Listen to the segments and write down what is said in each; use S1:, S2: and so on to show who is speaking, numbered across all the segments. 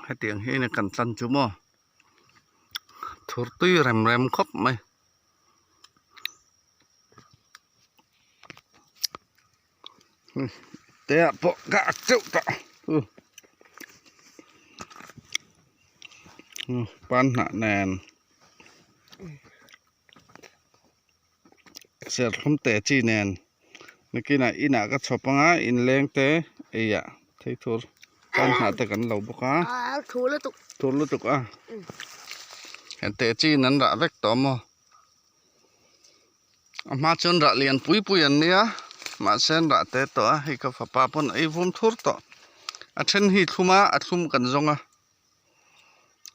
S1: Hetiang hian kan tlan chu maw thur tui rem rem khawp mai. Te ah pawh ka ak teuh tawh pan hnah nen serthlum te chi nen nakinah inah ka chhawp anga inleng te eiah thei tur pan hnah te kan lo bawk a thur lutuk a te chi in an rah vek tawh maw. A hma chuan rah lian pui pui an nia mahse an rah te tawh a hei ka fapa pawn a ei vum thur tawh a then hi thlum a a thlum kan zawng a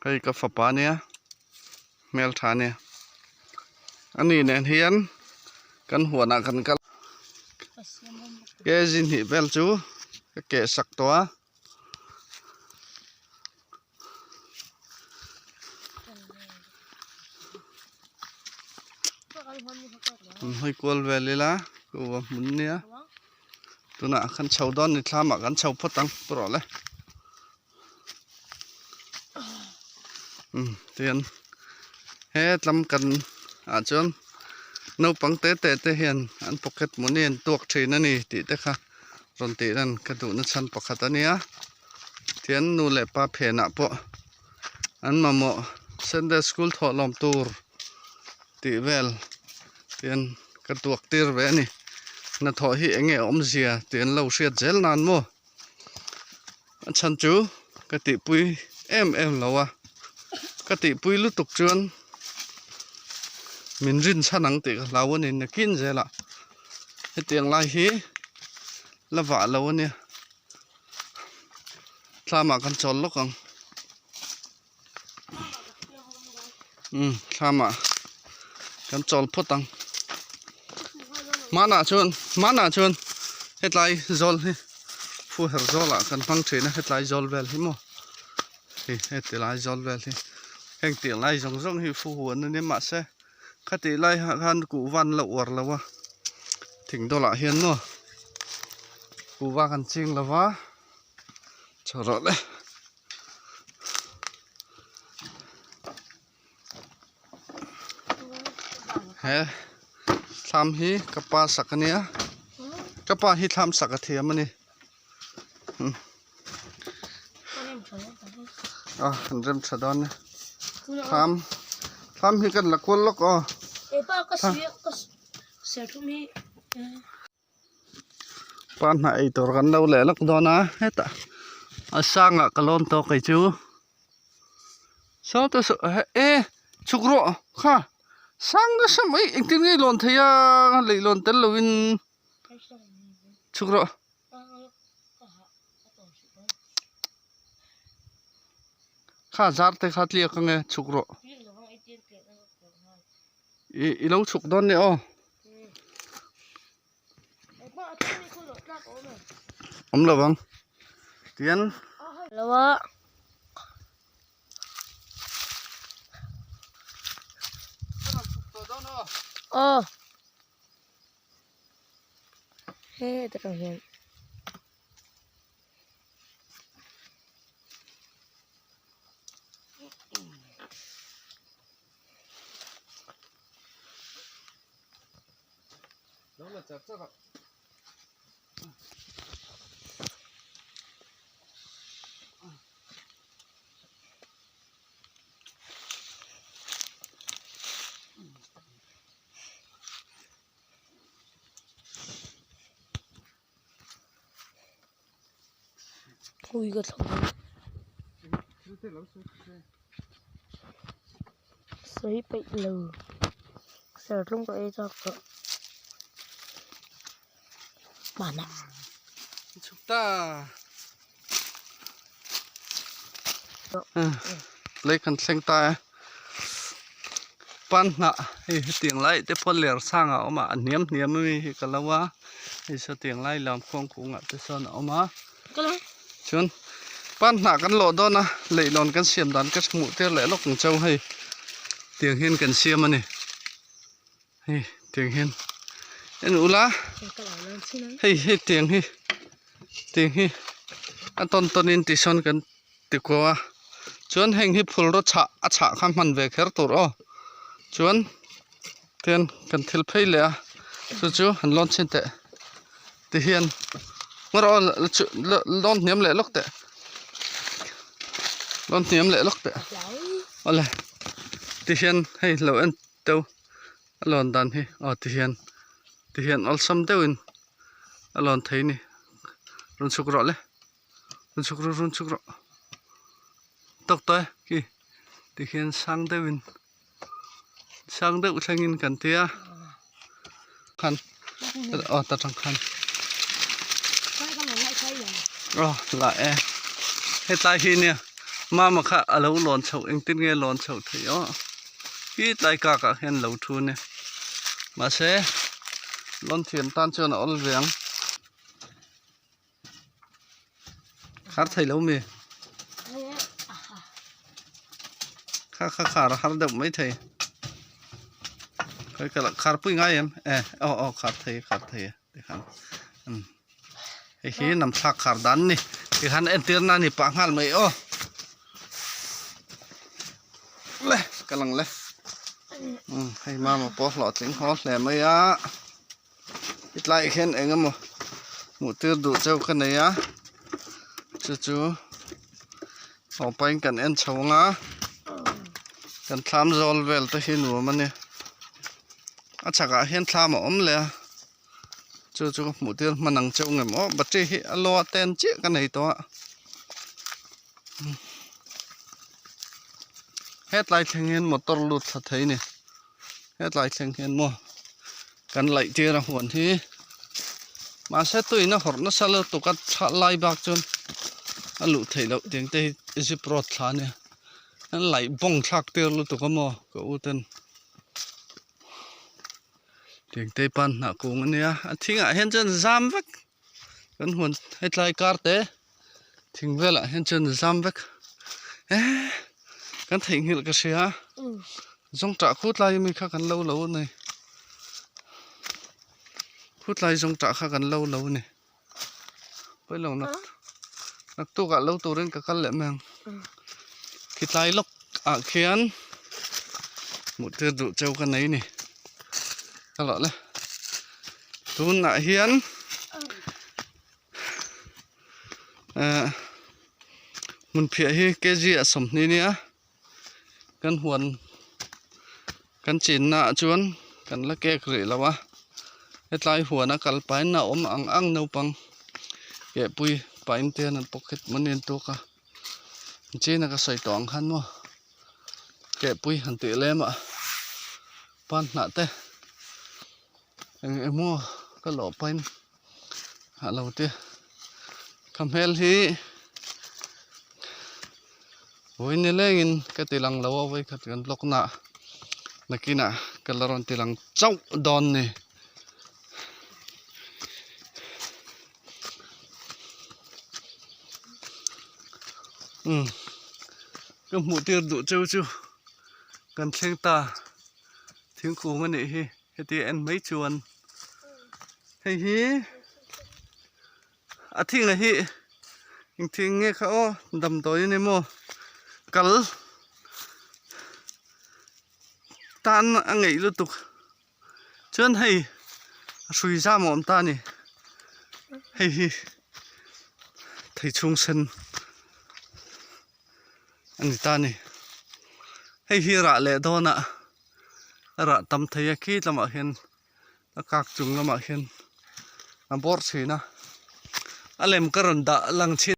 S1: hei ka fapa nia hmeltha nia ani nen hian kan huanah kan kal kg hnih vel chu ka keh sak tawh a. An hawi kual vel ila chu a hmun nia tunah kan chho dawn ni thlam ah kan chho phawt ang pu rawh le umm tihian he tlam kan ah chuan naupang te te te hian an pocket money an tuak thin a ni tih te kha. Rawn tih lan ka duhna chhan pakhat a nia tian nu leh pa phenah pawh an mamawh Sunday school thawh lawm tur tih vel tian ka tuak tir ve a ni hnathawh hi eng nge awmzia tih an lo hriat zel nan maw a chhan chu ka tihpui em em lo a ka tihpui lutuk chuan min rin chhan ang tih ka hlau a ni nakin zelah. Hetiang lai hi la vah lo a nia thlamah kan chawl lawk ang umm thlamah kan chawl phawt ang hmanah chuan hmanah chuan hetlai zawl hi fu her zawlah kan hmang thin a hetlai zawl vel hi maw hei heti lai zawl vel hi heng tiang lai zawng zawng hi fu huan a nia mahse. Khatih lai ah khan kuhva an lo uar lo a thing dawlah hian maw kuhva kan ching lo va chho rawh le he thlam hi ka pa sak a nia ka pa hi thlam sak a thiam a ni a an rem tha dawn e thlam thlam hi kan la kual lawk aw pa hnah ei tur kan lo leh lawk dawn a hetah a sangah ka lawn tawk kei chu saw te saw e chhuk rawh kha sang nasa mai engtin nge i lawn thei a leihlawn tel lovin chhuk rawh. Kha zar te kha tliak ange chhuk rawh ih i lo chhuk dawn nia aw awm lo ang tian
S2: Aw. He ta hian. Ui ka thlawh sawi peih lo serthlum ka ei chak tawh hmanah.
S1: Chhukta lei kan thleng ta e pan hnah hei hetiang lai te pawh ler sang a awm a a hniam hniam ami hi ka lo a hei sawtiang lai lam khuang kungah te sawn a awm a chuan pan hnah kan lawh dawn a leihlawn kan siam dan ka hmuh tir leh lawk ang chauh hei tiang hian kan siam a ni hei tiang hian en ula hei hetiang hi tiang hi a tawn tawn in tisawn kan ti kuau a. Chuan heng hi phulraw chhah a chhah kha hman ve kher tur aw. Chuan tian kan thil phei leh a chu chu han lawn chhin teh ti hian ngaw rawh aw lawn hniam leh lawk teh lawn hniam leh lawk teh awle ti hian hei lo en teuh a lawn dan hi aw ti hian ti hian awlsam deuhin a lawn thei a ni rawn chhuk rawh le. Rawn chhuk rawh rawn chhuk rawh tawk tawh e khi tikhian sang deuhin sang deuh thlengin kan tia khan aw ta tang khan aw lah e hetlai hi nia mama kha a lo lawn chhoh engtin nge lawn chhoh theih aw khi tlai kak ah hian lo thu ania mahse lawn thiam tan chuan a awl ve ang. Khar thei lo mi kha kha khar a har deuh mai thei khawi ka khar pui ngai em e aw aw khar thei khar thei e tikhan um hei hi nam thlak khar dan a ni tikhan entir na ni pah nghal mai aw le ka lang le um hei mama pawh hlawhtling haw hle mai a. Hetlaiah hian eng emaw hmuh tir duh cheu ka nei a chu chu haw pahin kan en chho ang a kan thlam zawl vel te hi nuam a ni a chhakah hian thlam a awm leh a chu chu ka hmuh tir hman ang cheu ngem aw battery hi a low a ten chiah ka nei tawh a hetlai thleng hian motor lut thla thei a ni. Hetlai thleng hian maw kan laih tir a huan hi mahse tuiin a hawrh nasa lutuk a thla lai bak chuan a luh theih loh tiang te hi zip road thla ania an laih bawng thlak tir lutuk a maw ka u ten tiang te pan hnah kung ania a thingah hian chuan zam vek kan huan hetlai kar te thing velah hian chuan a zam vek eh kan theihnghilh ka hria zawngṭah khut lai ami kha kan lo lo a ni khut lai zawngṭah kha kan lo lo a ni pawilo nak naktukah lo turin ka kal leh mai ang khitlai lawk ah khian hmuh tir duh cheu ka nei a ni ka lawh le tunah hian. Ehh hmun phiah hi kg a 20 nia kan huan kan chinna ah chuan kan la kek rih lo a hetlai huan a kal pahin a awm ang ang naupang kehpui pahin te hian an pocket money an tuak a china ka sawi tawh ang khan maw kehpui han tih lem ah pan hnah te eng emaw ka lawh pahin. A lo ti ka hmel hi vawiin ni lengin ka ti lang lo a vawikhat kan vlog na ah nakinah ka la rawn ti lang chauh dawn ni. Umm ka hmuh tir duh cheu chu kan thleng ta thingkung a nih hi. Heti en mai chuan hei hi a thing a hi eng thing nge kha aw damdawi a ni maw kal tan a ngeih lutuk chuan hei a hrui zam a awm ta a ni hei hi thei chhung sen a ni ta a ni hei hi rah leh dawn ah. A rah tam thei a khi lamah hian a kak chung lamah hian a bawrh thin a a lem ka rawn dah lang chhin.